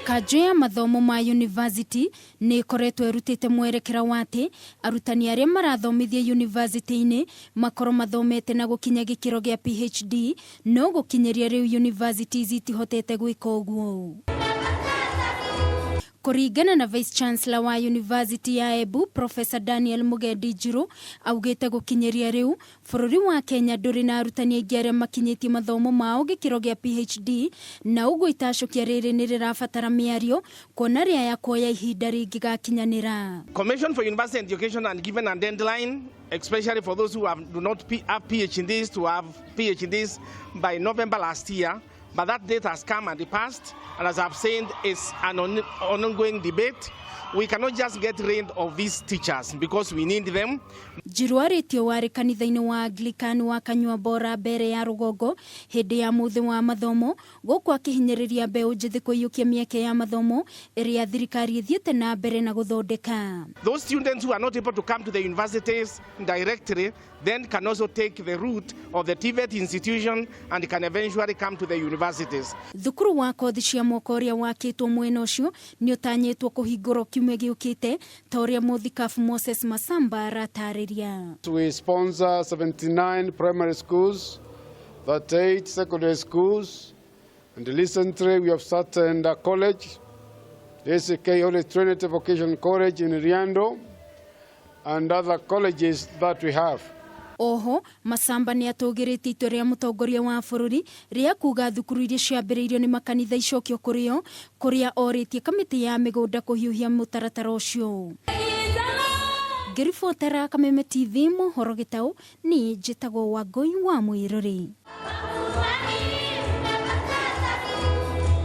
Kanjũ ya mathomo ma yunivasĩtĩ nĩ ĩkoretwo ĩrutĩte mwerekera wa atĩ arutani arĩa marathomithia yunivasĩtĩ-inĩ makorwo mathomete na gũkinya gĩkĩro gĩa PhD, no gũkinyĩria rĩu yunivasĩtĩ ici itihotete gwĩka ũguo. Kũringana na Vice Chancellor wa Yunivasĩtĩ ya Embu Professor Daniel Mugendi Njiru, augĩte gũkinyĩria rĩu bũrũri wa Kenya ndũrĩ na arutani aingĩ arĩa makinyĩtie mathomo mao gĩkĩro gĩa PhD na ũguo itacũkia rĩrĩ nĩ rĩrabatara mĩario kuona rĩaya kuoya ihinda rĩngĩgakinyanĩra. Commission for University Education and given a deadline, especially for those who have, do not have PhDs, to have PhDs by November last year. But that date has come and passed, and as I've said, it's an ongoing debate. We cannot just get rid of these teachers because we need them. Njiru arĩtio warĩ kanitha-inĩ wa Anglican wa Kanyua Bora mbere ya rũgongo hĩndĩ ya mũthĩ wa mathomo gũkũ akĩhinyĩrĩria mbeũ njĩthĩ kũiyũkia mĩeke ya mathomo ĩrĩa thirikari ĩthiĩte na mbere na gũthondeka. Those students who are not able to come to the universities directly then can also take the route of the TVET institution and can eventually come to the universities. Thukuru wa kothi cia mwaka ũrĩa wakĩtwo mwena ũcio nĩ ũtanyĩtwo kũhingũrwo kiumia gĩũkĩte ta ũrĩa mũthikabu Moses Masamba aratarĩria. We sponsor 79 primary schools, 38 secondary schools, and recently we have started a college, the ACK Holy Trinity Vocation College in Riando, and other colleges that we have. Oho Masamba nĩ atũgĩrĩtie itua rĩa mũtongoria wa bũrũri rĩa kuga thukuru iria ciambĩrĩirio nĩ makanitha icokio kũrĩo kũrĩa orĩtie kamĩtĩ ya mĩgũnda kũhiũhia mũtaratara ũcio. Ngĩribotera Kameme TV mohoro gĩtaũ, niĩ njĩtagwo Wangũi wa Mwĩrũrĩ.